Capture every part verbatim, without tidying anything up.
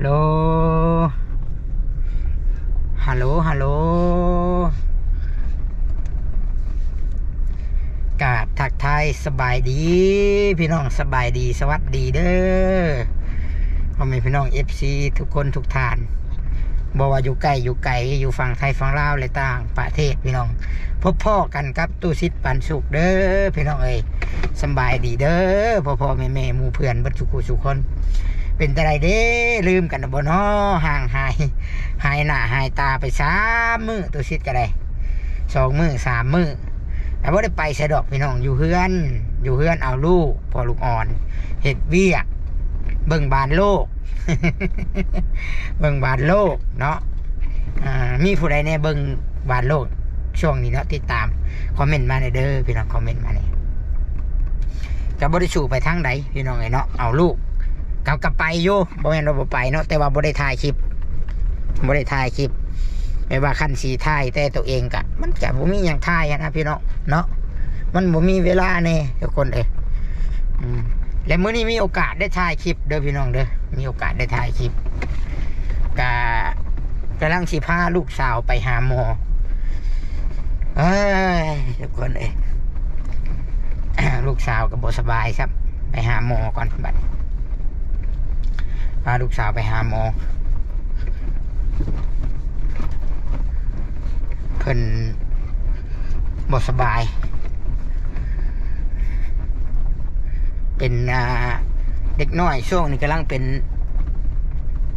ฮัลโหล ฮัลโหล ฮัลโหล กราบทักทายสบายดี พี่น้องสบายดี สวัสดีเด้อ พ่อแม่พี่น้อง เอฟซี ทุกคนทุกท่าน บ่ว่าอยู่ใกล้อยู่ไกล อยู่ฝั่งไทยฝั่งลาวและต่างประเทศพี่น้อง พบพ้อกันกับตู้สิทธิ์ปันสุขเด้อ พี่น้องเอ้ย สำบายดีเด้อ พ่อพ่อแม่แม่หมู่เพื่อนเบิดสุขุสุคน เป็นจั่งใดเด้ ลืมกันบ่น้อ ห่างหาย หายหน้าหายตาไปสามมื้อ ตู้สิทธิ์ก็ได้ สองมื้อสามมื้อ แต่บ่ได้ไปไสดอกพี่น้อง อยู่เฮือน อยู่เฮือนเอาลูก พ่อลูกอ่อน เฮ็ดเวียก เบิ่งบ้านโลก เบิ่งบ้านโลกเนาะ อ่า มีผู้ใดแน่เบิ่งบ้านโลก ช่วงนี้เนาะ ติดตาม คอมเมนต์มาแน่เด้อ พี่น้อง คอมเมนต์มาแน่ ก็บ่ได้สู้ไปทางใด พี่น้องเอ้ยเนาะ เอาลูก ก็ ก็ไปอยู่ บ่แม่นว่าบ่ไปเนาะ แต่ว่าบ่ได้ถ่ายคลิป บ่ได้ถ่ายคลิป แปลว่าคันสิถ่ายแต่ตัวเองก็ มันก็บ่มีหยังถ่ายหั้นนะพี่น้องเนาะ มันบ่มีเวลาแน่ทุกคนเอ้ย อืม และมื้อนี้มีโอกาสได้ถ่ายคลิปเด้อพี่น้องเด้อ มีโอกาสได้ถ่ายคลิป ก็กำลังสิพาลูกสาวไปหาหมอ เอ้ย ทุกคนเอ้ย ลูกสาวก็บ่สบายครับ ไปหาหมอก่อนบัด พาลูกสาวไปหาหมอ เพิ่นบ่สบาย เป็น อ่า เด็กน้อยช่วงนี้กำลังเป็น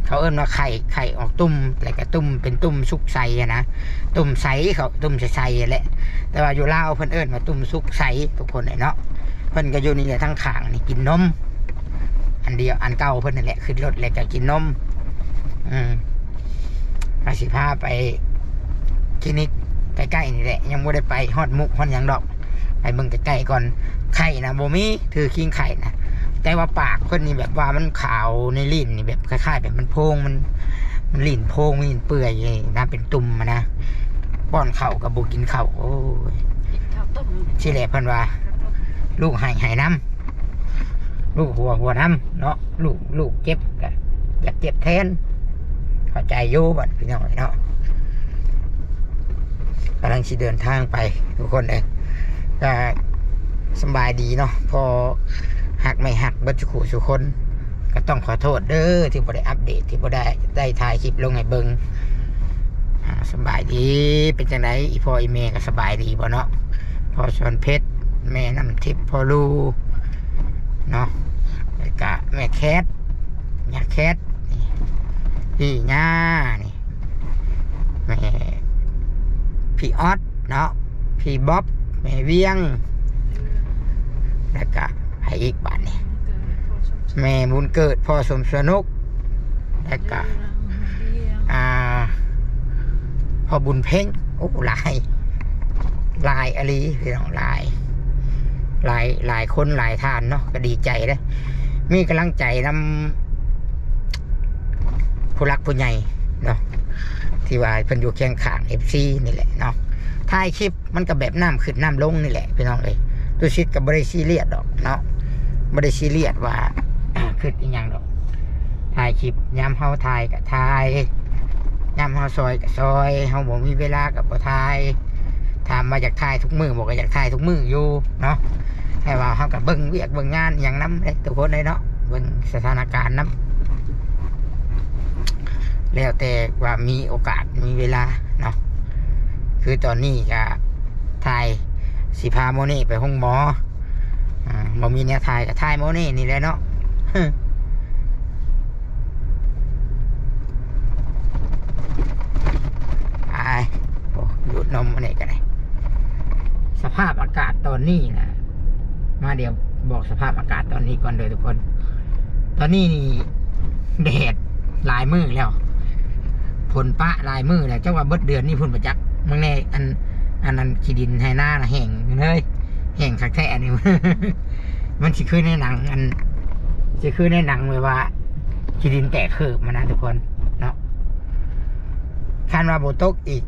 เขาเอิ้นว่าไข้ ไข้ออกตุ่ม แล้วก็ตุ่ม เป็นตุ่มสุกใสอะนะ ตุ่มใสเขา ตุ่มใสๆอะแหละ แต่ว่าอยู่ลาวเพิ่นเอิ้นว่าตุ่มสุกใส ทุกคนเนาะ เพิ่นก็อยู่นี่แหละทั้งข้างนี่กินนม อันเดียว อันเก่าเพิ่นนั่นแหละ ขึ้นรถแล้วก็กินนม อืม ก็สิพาไปคลินิกใกล้ๆนี่แหละ ยังบ่ได้ไปฮอดมุกฮอดหยังดอก ไปเบิ่งใกล้ๆก่อน ไข้นะบ่มี ถือคิงไข้นะ แต่ว่าปากเพิ่นนี่แบบว่ามันขาว ในลิ้นนี่แบบคล้ายๆแบบมันโพง มัน มันลิ้นโพง มันลิ้นเปื่อยนะ เป็นตุ่มอะนะ ป้อนข้าวก็บ่กินข้าว โอ้ย กินข้าวต้ม ทีแรกเพิ่นว่า ข้าวต้ม ลูกไห้ ไห้นำ ลูกหัว หัวนำเนาะ ลูก ลูกเจ็บก็อยากเจ็บแทน เข้าใจอยู่บัดพี่น้องเนาะ กำลังสิเดินทางไปทุกคนเอ้ย ก็สำบายดีเนาะ พ่อฮักแม่ฮักเบิดสุขุสุคน ก็ต้องขอโทษเด้อ ที่บ่ได้อัปเดต ที่บ่ได้ ได้ถ่ายคลิปลงให้เบิ่ง อ่า สำบายดี เป็นจั่งใด อีพ่ออีแม่ก็สบายดีบ่เนาะ พ่อสอนเพชร แม่น้ำทิพย์ พ่อลูเนาะ แล้วก็แม่แคท ย่าแคท นี่ พี่ย่า นี่ แม่ พี่ออสเนาะ พี่บ๊อบ แม่เวียง แล้วก็ไผอีกบาดนี้ แม่บุญเกิด พ่อสมสนุก แล้วก็ อ่า พ่อบุญเพ็ง โอ้ หลาย หลายอีหลี พี่น้อง หลาย หลาย หลายคน หลายท่านเนาะ ก็ดีใจเด้อ มีกำลังใจนำผู้หลักผู้ใหญ่เนาะ ที่ว่าเพิ่นอยู่เคียงข้าง เอฟซี นี่แหละเนาะ ถ่ายคลิปมันก็แบบน้ำขึ้นน้ำลงนี่แหละ พี่น้องเอ้ย ตู้สิทธิ์ก็บ่ได้ซีเรียสดอกเนาะ บ่ได้ซีเรียสว่า คิดอีหยังดอก ถ่ายคลิป ยามเฮาถ่ายก็ถ่าย ยามเฮาซอยก็ซอย เฮาบ่มีเวลาก็บ่ถ่าย ถามว่าอยากถ่ายทุกมื้อบ่ ก็อยากถ่ายทุกมื้ออยู่เนาะ แต่ว่าเฮาก็เบิ่งเวียกเบิ่งงานอีหยังนำเด้ ทุกคนเอ้ยเนาะ เบิ่งสถานการณ์นำ แล้วแต่ว่ามีโอกาสมีเวลาเนาะ คือตอนนี้ก็ถ่าย สิพาโมเน่ไปโรงหมอ อ่า บ่มีแนวถ่ายก็ถ่ายโมเน่นี่แหละเนาะ ไป โอ้ ดูดนมโมเน่ก็ได้ สภาพอากาศตอนนี้นะ มาเดี๋ยวบอกสภาพอากาศตอนนี้ก่อนเด้อทุกคน ตอนนี้นี่แดดหลายมื้อแล้ว ฝนปะหลายมื้อแล้ว จักว่าเบิดเดือนนี้พุ้นบ่จัก มึงแน่ อัน อันนั้นขี้ดินไฮ่นาน่ะแห้งเลย แห้งคักแท้นี่ มันสิคือในหนัง อัน สิคือในหนังเลยว่า ขี้ดินแตกเหิบมานะทุกคนเนาะ คันว่าบ่ตกอีก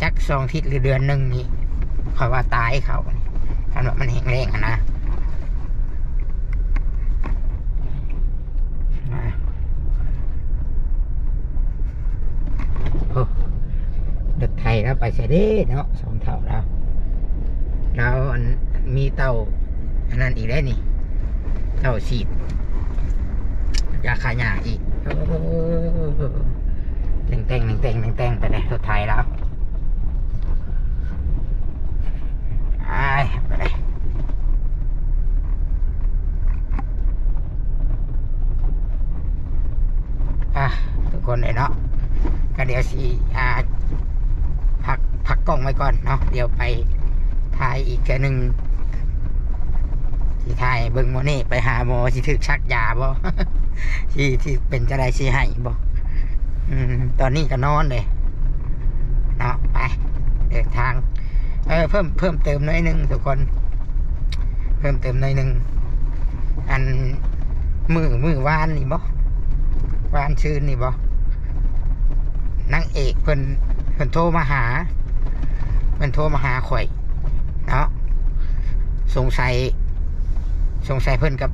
จักสองอาทิตย์หรือเดือนหนึ่งนี่ ข้อยว่าตายเขา คันว่ามันแห้งแล้งหั้นนะ มา แล้วไปใส่เด้เนาะ สองเฒ่าแล้ว แล้วอันมีเต้าอันนั้นอีกได้นี่ เต้าฉีดยาฆ่าหญ้าอีก โอ้ แต่งแต่งแต่งแต่งแต่งแต่งไปเลย สุดท้ายแล้ว อ้าย ไปเลย อ่ะ ทุกคนเลยเนาะ ก็เดี๋ยวสิ อ่า พัก พักกล้องไว้ก่อนเนาะ เดี๋ยวไปถ่ายอีกเทื่อหนึ่ง สิถ่ายเบิ่งหมอนี่ไปหาหมอ สิถืกชักยาบ่ สิ สิเป็นจั่งใด สิให้บ่ อืม ตอนนี้ก็นอนเลยเนาะ ไป เดินทาง เออ เพิ่ม เพิ่มเติมหน่อยหนึ่งทุกคน เพิ่มเติมหน่อยหนึ่ง อัน มื้อ มื้อวานนี่บ่ วานซืนนี่บ่ นางเอกเพิ่น เพิ่นโทรมาหา เพิ่นโทรมาหาข่อยเนาะ สงสัย สงสัยเพิ่นกับ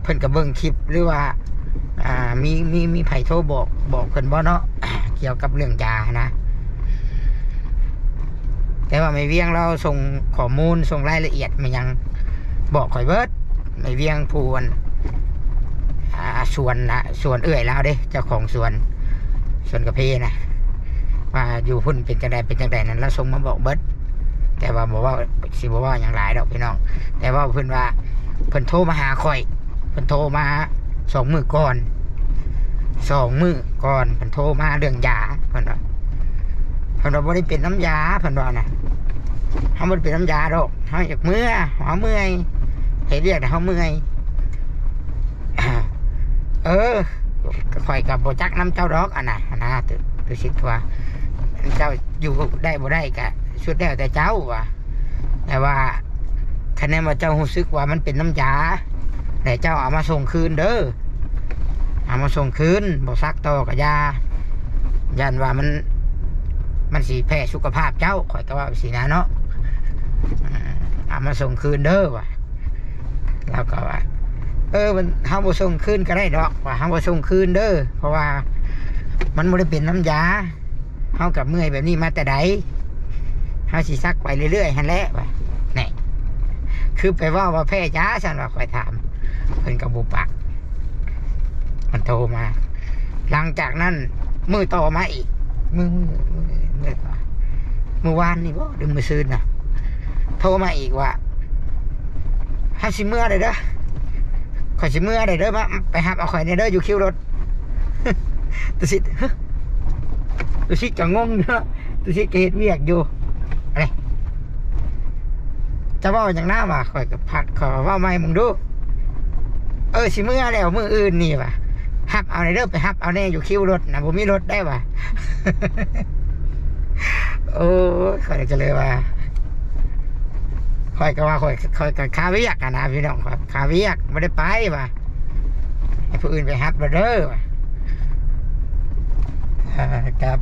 เพิ่นกับเบิ่งคลิป หรือว่า อ่า มี มี มีไผโทรบอก บอกเพิ่นบ่เนาะ เกี่ยวกับเรื่องยานะ แต่ว่าแม่เวียงเราส่งข้อมูล ส่งรายละเอียดมายัง บอกข่อยเบิด แม่เวียงผู้อัน อ่า สวนนะ สวนเอื้อยลาวเด้ เจ้าของสวน สวนกาแฟนะ ว่าอยู่พุ่นเป็นจั่งใด เป็นจั่งใดนั้น ลาวส่งมาบอกเบิด แต่ว่าบ่เว้า สิบ่เว้าหยังหลายดอกพี่น้อง แต่ว่าเพิ่นว่า เพิ่นโทรมาหาข่อย เพิ่นโทรมาสองมื้อก่อน สองมื้อก่อน เพิ่นโทรมาเรื่องยา เพิ่นว่า เพิ่นว่าบ่ได้เป็นน้ำยา เพิ่นว่านะ เฮาบ่ได้เป็นน้ำยาดอก เฮาอยากเมือ เฮาเมื่อย เฮ็ดเวียกแล้วเฮาเมื่อย เออ ข่อยก็บ่จักนำเจ้าดอก อันน่ะ อันน่ะ ตุ ตุสิตว่า เจ้าอยู่ได้บ่ได้ก็สุดแล้วแต่เจ้าว่า แต่ว่า คันแนนว่าเจ้ารู้สึกว่ามันเป็นน้ำยา แล้วเจ้าเอามาส่งคืนเด้อ เอามาส่งคืน บ่ซักต่อก็อย่า ย่านว่ามัน มันสิแพ้สุขภาพเจ้า ข่อยก็ว่าสินะเนาะ อ่า เอามาส่งคืนเด้อว่ะ ลาวก็ว่า เออ มัน เฮาบ่ส่งคืนก็ได้ดอก ว่าเฮาบ่ส่งคืนเด้อ เพราะว่ามันบ่ได้เป็นน้ำยา เฮาก็เมื่อยแบบนี้มาแต่ใด เฮาสิซักไปเรื่อยๆ หั้นแหละ ว่า แหน่ คือไปเว้าว่าแพ้ยา ซั่นว่า ข่อยถาม เพิ่นก็บ่ปาก มันโทรมา หลังจากนั้น มื้อต่อมาอีก มื้อ มื้อ มื้อ มื้อ มื้อวานนี่บ่ หรือมื้อซืนน่ะ โทรมาอีกว่า "เฮาสิเมือได้เด้อ ข่อยสิเมือได้เด้อ มา ไปรับเอาข่อยแหน่เด้อ อยู่คิวรถ" ตุสิต ฮะ ตุสิตก็งงเนาะ ตุสิตก็เฮ็ดเวียกอยู่ อะไร จะเว้าหยังนะวะ ข่อยก็พัก ข่อยว่าเว้าใหม่มึงดู เออ สิเมือแล้วมื้ออื่นนี่วะ รับเอาแหน่เด้อ ไปรับเอาแหน่อยู่คิวรถนะ บ่มีรถได้วะ โอ้ย ข่อยก็เลยว่า ข่อยก็ว่า ข่อย ข่อยก็คาเวียกอะนะพี่น้อง ข่อยคาเวียก บ่ได้ไปวะ ให้ผู้อื่นไปรับเอาเด้อวะ อ่า ครับ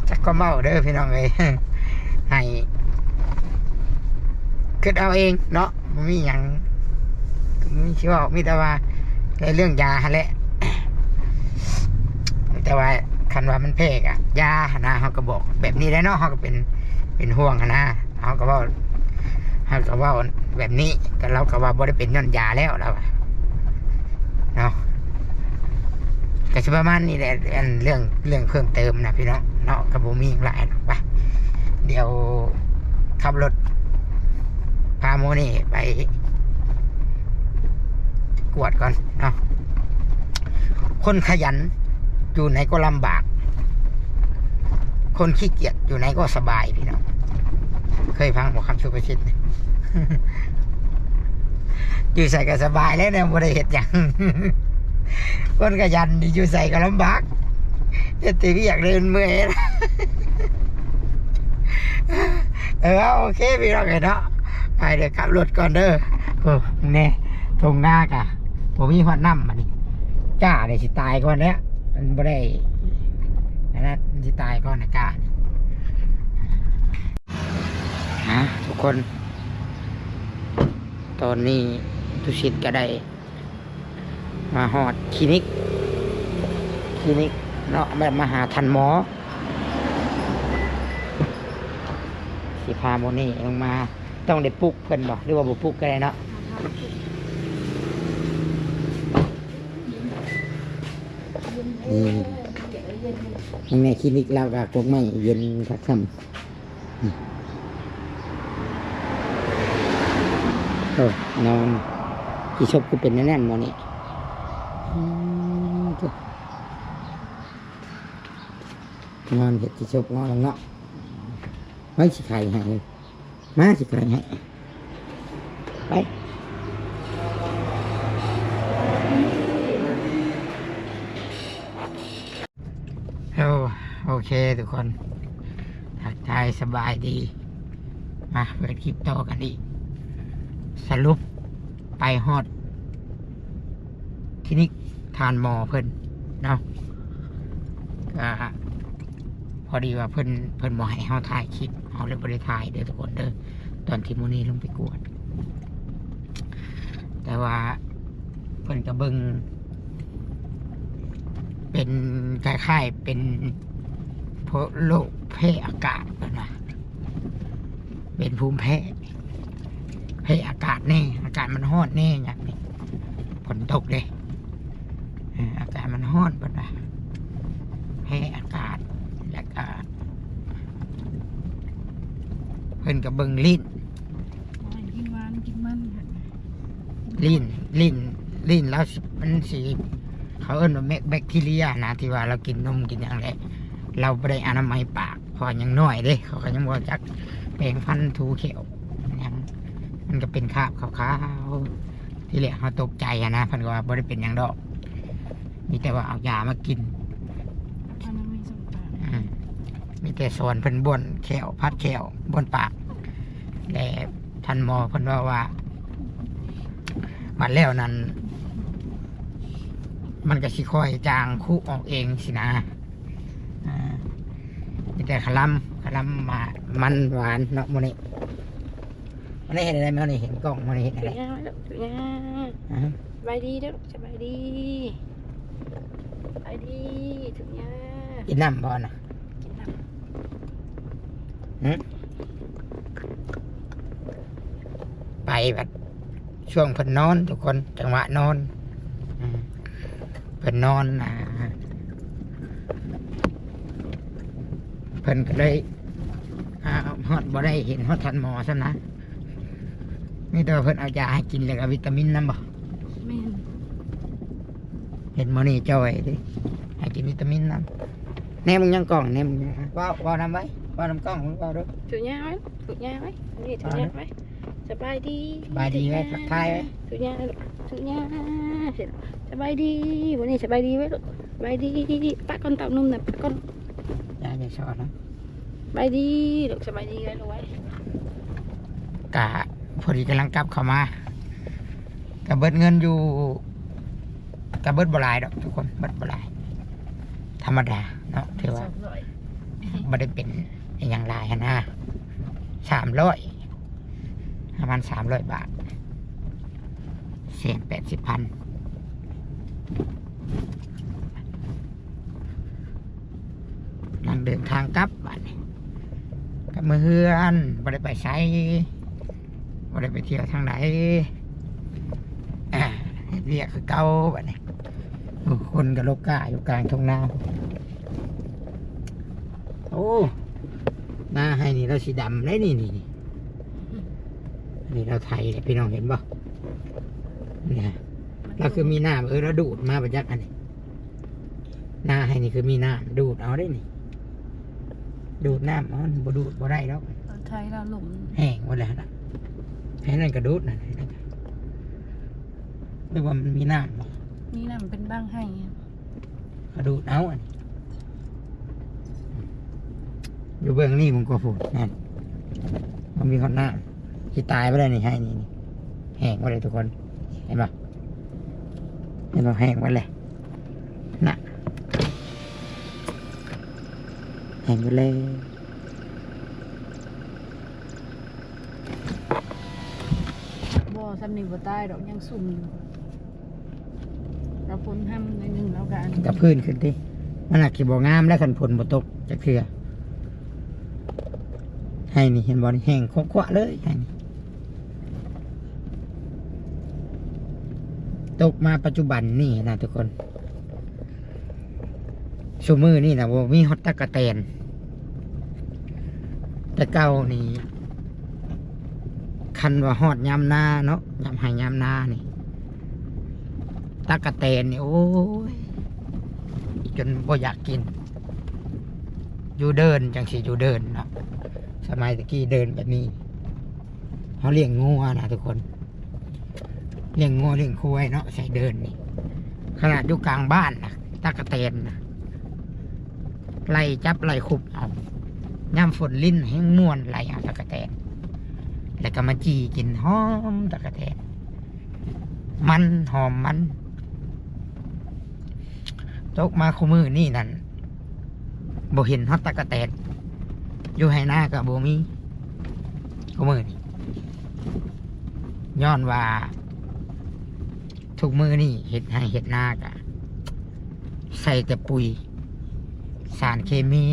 จักก็เมาเด้อพี่น้องเอ้ย ให้คิดเอาเองเนาะ บ่มีหยัง มีสิเว้า มีแต่ว่าในเรื่องยาหั้นแหละ แต่ว่าคันว่ามันแพ้กะยาหั้นนะ เฮาก็บอกแบบนี้แหละเนาะ เฮาก็เป็น เป็นห่วงหั้นนะ เฮาก็เว้า เฮาก็เว้าแบบนี้ ก็ลาวก็ว่าบ่ได้เป็นย้อนยาแล้วลาวว่า เนาะ ก็สิประมาณนี้แหละ อันเรื่อง เรื่องเพิ่มเติมนะพี่น้องเนาะ ก็บ่มีหยังหลายหรอก ไป เดี๋ยวขับรถพาโมนี่ไปกวดก่อนเนาะ คนขยันอยู่ไหนก็ลำบาก คนขี้เกียจอยู่ไหนก็สบายพี่น้อง เคยฟังบ่คำสุภาษิตนี่ อยู่ไสก็สบายแล้วเนี่ย บ่ได้เฮ็ดหยัง คนขยันนี่อยู่ไสก็ลำบาก เฮ็ดแต่เวียกเลยมันเมื่อย เออ โอเคพี่น้องเอ้ยเนาะ ไปเดี๋ยวขับรถก่อนเด้อ โอ้ แน่ ทุ่งนากะบ่มีฮอดน้ำ อันนี้ จ้า นี่สิตายก่อนแล้ว มันบ่ได้ อันนั้น มันสิตายก่อนนะ จ้า นี่ ฮะ ทุกคน ตอนนี้ตุสิตก็ได้ มาฮอดคลินิก คลินิกเนาะ แบบมาหาท่านหมอ สิพาโมนี่ลงมา ต้องได้ปลุกเพิ่นบ่ หรือว่าบ่ปลุกก็ได้เนาะ อืม แม่คลินิกลาวกะกกไม้เย็นคักซ้ำ อืม โอ้ นอน ที่ศพคือเป็นแน่นๆ หมอนี่ อืม นอนเฮ็ดที่ศพงอลงเนาะ ไว้สิไข่ให้ มาสิไข่ให้ ไป โอ้ โอเคทุกคน ทักทายสบายดี มาเปิดคลิปต่อกันอีก สรุปไปฮอด คลินิกทานหมอเพิ่นเนาะ ก็พอดีว่าเพิ่น เพิ่นบ่ให้เฮาถ่ายคลิป เฮาเลยบ่ได้ถ่ายเด้อทุกคนเด้อ ตอนที่โมนี่ลงไปกวด แต่ว่าเพิ่นก็เบิ่ง เป็นคล้ายๆ เป็นพวกโรคแพ้อากาศเพิ่นว่า เป็นภูมิแพ้ แพ้อากาศแน่ อากาศมันร้อนแน่อย่างนี้ ฝนตกเด้ เออ อากาศมันร้อนเพิ่นว่า แพ้อากาศ แล้วก็ เพิ่นก็เบิ่งลิ้น โอ้ย กินหวานกินมันค่ะ ลิ้น ลิ้น ลิ้นลาวสิ มันสิ เขาเอิ้นว่าแบค แบคทีเรียนะ ที่ว่าลาวกินนมกินหยังแหละ ลาวบ่ได้อนามัยปาก เพราะยังน้อยเด้ เขาก็ยังบ่จักแปรงฟันถูแข้วหยัง มันก็เป็นคราบขาวๆ ทีแรกเฮาตกใจหั้นนะ เพิ่นก็ว่าบ่ได้เป็นหยังดอก มีแต่ว่าเอายามากิน อนามัยสงกรานต์ อืม มีแต่สอนเพิ่นบ้วนแข้ว ผัดแข้ว บ้วนปาก และท่านหมอเพิ่นว่า ว่า บัดแล้วนั้น มันก็สิค่อยจางคุออกเองสินะ อ่า มีแต่ขะลำ ขะลำ มา มันหวานเนาะ มื้อนี้ มื้อนี้เห็นอะไร มื้อนี้เห็นกล้อง มื้อนี้เห็นอะไร ถูกยากไหมลูก ถูกยาก อ่า สบายดีเด้อลูก สบายดี สบายดี ถูกยาก กินน้ำบ่น่ะ กินน้ำ หึ ไปบัด ช่วงเพิ่นนอนทุกคน จังหวะนอน อืม เพิ่นนอน อ่า เพิ่นก็เลย อ่า ฮอดบ่ได้เห็นฮอดท่านหมอซ้ำนะ มีแต่ว่าเพิ่นเอายาให้กินแล้วก็วิตามินนำบ่ แม่น เห็นหมอนี่จ่อยเด้ ให้กินวิตามินนำ แนมมึงยังกล้อง แนมมึงยัง เว้า เว้านำไว้ เว้านำกล้อง มึงเว้าเด้อ ถูกยากไหม ถูกยากไหม นี่ถูกยากไหม สบายดี สบายดีไว้ ทักทายไว้ ถูกยาก ถูกยาก สบายดี วันนี้สบายดีไว้ลูก สบายดี ปะก่อน เต้านมน่ะ ปะก่อน ยายอย่าสอนนะ สบายดีลูก สบายดีไว้ลูกไว้ กะพอดีกำลังกลับเข้ามา กะเบิดเงินอยู่ กะเบิดบ่หลายดอกทุกคน เบิดบ่หลาย ธรรมดาเนาะ ถือว่า สองร้อย บ่ได้เป็นอิหยังหลายหั้นนะ สามร้อย ประมาณสามร้อยบาท แสนแปดสิบพัน นั่งเดินทางกลับบัดนี้ กลับมาเฮือน บ่ได้ไปไส บ่ได้ไปเที่ยวทางใด อ่า เฮ็ดเวียกคือเก่าบัดนี้ โอ้ คนก็ลกก้าอยู่กลางทุ่งนา โอ้ นาไฮ่นี่ลาวสิดำได้นี่ นี่ นี่ อันนี้ลาวไถเลย พี่น้องเห็นบ่ เนี่ย ลาวคือมีน้ำ เออ ลาวดูดมาบ่จักอันนี้ นาไฮ่นี่คือมีน้ำ ดูดเอาได้นี่ ดูดน้ำเอา บ่ดูดบ่ได้ดอก ลาวไถลาวหลุม แห้งหมดแล้วนะ ไฮ่นั่นก็ดูดนั่น หรือว่ามันมีน้ำบ่ มีน้ำเป็นบางไฮ่อะ เขาดูดเอาอันนี้ อยู่เบื้องนี้มันก็พูดนั่น มันมีคนน้ำ สิตายไปแล้วนี่ ไฮ่นี่ นี่ แห้งไปเลยทุกคน เห็นปะ เห็นปะ แห้งไปเลย น่ะ แห้งไปเลย บ่ ซ้ำนี่บ่ตายดอก ยังซุ่มอยู่ เอาฝนห้ำหน่อยหนึ่งแล้วกัน กับพื้นขึ้นติ มันอาจสิบ่งามแล้ว คันฝนบ่ตกจักเทื่อ ไห้นี่เห็นบ่นี่ แห้งขวะๆเลยไห้นี่ ตกมาปัจจุบันนี่นะทุกคน ซุมื้อนี่นะบ่มีฮอดตั๊กแตน แต่เก่านี่ คันว่าฮอดยามนาเนาะ ยามไฮ่ยามนานี่ ตั๊กแตนนี่ โอ้ย จนบ่อยากกิน อยู่เดินจังสิอยู่เดินเนาะ สมัยตะกี้เดินแบบนี้ เขาเลี้ยงงัวนะทุกคน เลี้ยงงัวเลี้ยงควายเนาะ ใส่เดินนี่ ขนาดอยู่กลางบ้านนะ ตั๊กแตนนะ ไล่จับไล่คุบเอา ยามฝนลิ้นแห้งม่วนไล่เอาตั๊กแตน แล้วก็มาจี่กิน หอมตั๊กแตน มัน หอมมัน ตกมาคู่มื้อนี่นั่น บ่เห็นฮอดตั๊กแตน อยู่ไฮ่นาก็บ่มี คู่มื้อนี่ ย้อนว่า ทุกมื้อนี่เฮ็ดไฮ่เฮ็ดนาก็ใส่แต่ปุ๋ย สารเคมี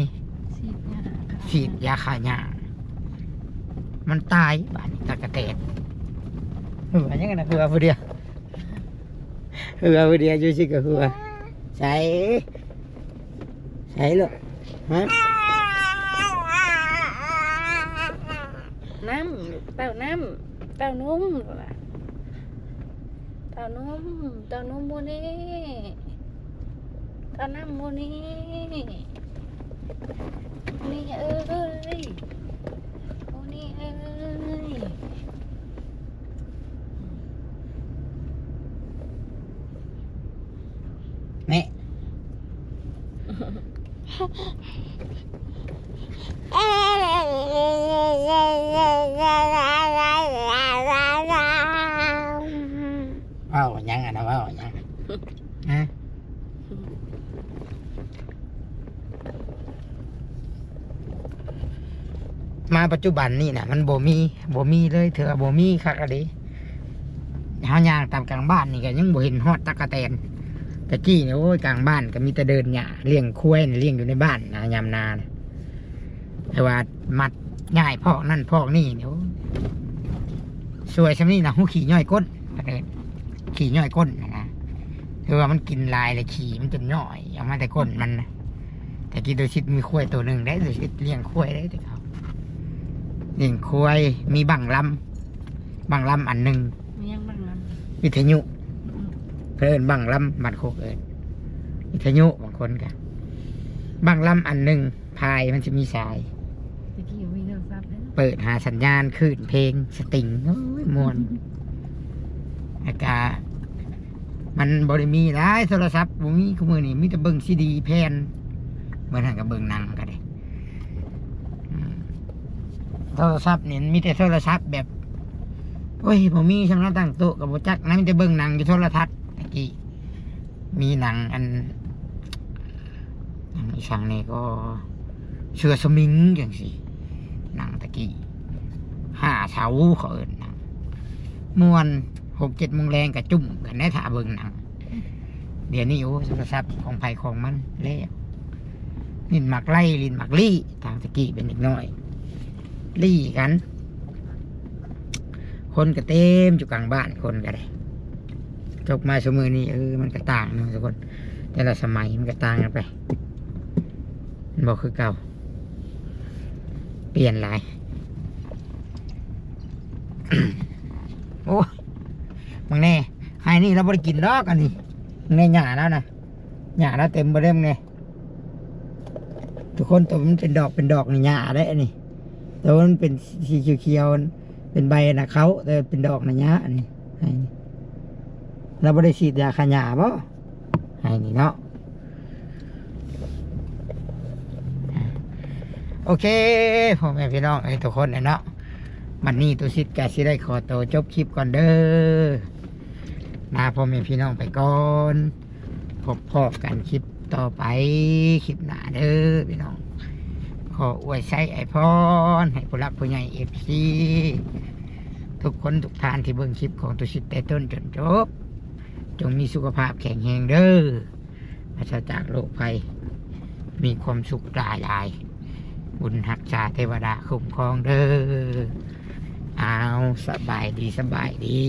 ฉีดยาฆ่าหญ้า มันตาย บาดนี้ตั๊กแตน หัวหยังนะ หัวผู้เดียว หัวผู้เดียว อยู่ซื่อก็หัว ใส่ ใส่ลูก ฮะ น้ำ เต้าน้ำ เต้านม เต้านม เต้านมโมเน่ เต้าน้ำโมเน่ โมเน่เอ้ย โมเน่เอ้ย แม่ เว้าหยังอะนะ เว้าหยัง ฮะ มาปัจจุบันนี่นะ มันบ่มี บ่มีเลย เถื่อบ่มีคักอะเด้ เฮาย่างตามกลางบ้านนี่ก็ยังบ่เห็นฮอดตั๊กแตน แต่กี้นี่ โอ้ย กลางบ้านก็มีแต่เดินหญ้า เลี้ยงควายนี่ เลี้ยงอยู่ในบ้านนะ ยามนานะ แต่ว่ามัดย้ายพอกนั่นพอกนี่นี่ โอ้ย สวยส่ำนี้นะ ฮู้ขี้ย่อยก้น ขี้ย่อยก้นนะนะ คือว่ามันกินหลายเลย ขี้มันจนย่อยออกมาแต่ก้นมันนะ แต่กี้ตัวชิดมีควายตัวหนึ่งได้ ตัวชิดเลี้ยงควายได้แต่เขา เลี้ยงควาย มีบั้งลำ บั้งลำอันหนึ่ง มีหยังบั้งลำ วิทยุ อืม เพิ่นบั้งลำ บ้านโคกเอิ้น วิทยุ บางคนก็ บั้งลำอันหนึ่ง พายมันจะมีสาย ตะกี้มีโทรศัพท์เลยเนาะ เปิดหาสัญญาณคลื่นเพลงสตริง โอ้ย ม่วน อากาศ มันบ่ได้มีหลายโทรศัพท์ บ่มี คู่มื้อนี้มีแต่เบิ่งซีดีแผ่น เบิ่งหนังก็เบิ่งหนังก็ได้ อืม โทรศัพท์นี่มีแต่โทรศัพท์แบบ โอ้ย บ่มีช่างนั้นตั้งโต๊ะก็บ่จักนะ มีแต่เบิ่งหนังอยู่โทรทัศน์ตะกี้ มีหนังอัน หนังอีสังนี่ก็ เสือสมิงจังซี่ หนังตะกี้ ห้าเสาเขาเอิ้นหนัง ม่วน หกเจ็ดโมงแลงก็จุ่มกันได้ถ้าเบิ่งหนัง เดี๋ยวนี้ โอ้ โทรศัพท์ของไผของมันแล้ว ลิ้นมักไล่ ลิ้นมักลี่ ตามตะกี้เป็นเด็กน้อย ลี่กัน คนก็เต็มอยู่กลางบ้าน คนก็ได้ ตกมาซุมื้อนี้ เออ มันก็ต่างเนาะทุกคน แต่ละสมัยมันก็ต่างกันไป มันบ่คือเก่า เปลี่ยนหลาย โอ้ บางแน่ ไฮ่นี่เราบ่ได้กินดอกอันนี้ บางแน่หญ้าแล้วนะ หญ้าแล้วเต็มบ่เด้บางแน่ ทุกคน ตัวมันเป็นดอกเป็นดอกนี่หญ้าเด้อันนี้ ตัวมันเป็นสีเขียวๆ เป็นใบนะเขา แต่เป็นดอกนะหญ้าอันนี้ ไฮ่นี่ เราบ่ได้ฉีดยาฆ่าหญ้าบ่ ไฮ่นี่เนาะ โอเค พ่อแม่พี่น้องเอ้ย ทุกคนเนาะ บัดนี้ตุสิทธิ์ก็สิได้ขอตัวจบคลิปก่อนเด้อ ลาพ่อแม่พี่น้องไปก่อน พบพ้อกันคลิปต่อไป คลิปหน้าเด้อพี่น้อง ขออวยชัยอวยพรให้ผู้หลักผู้ใหญ่ เอฟซี ทุกคนทุกท่านที่เบิ่งคลิปของตุสิทธิ์แต่ต้นจนจบ จงมีสุขภาพแข็งแรงเด้อ ปราศจากโรคภัย มีความสุขหลาย บุญฮักษาเทวดาคุ้มครองเด้อ อ้าว สบายดี สบายดี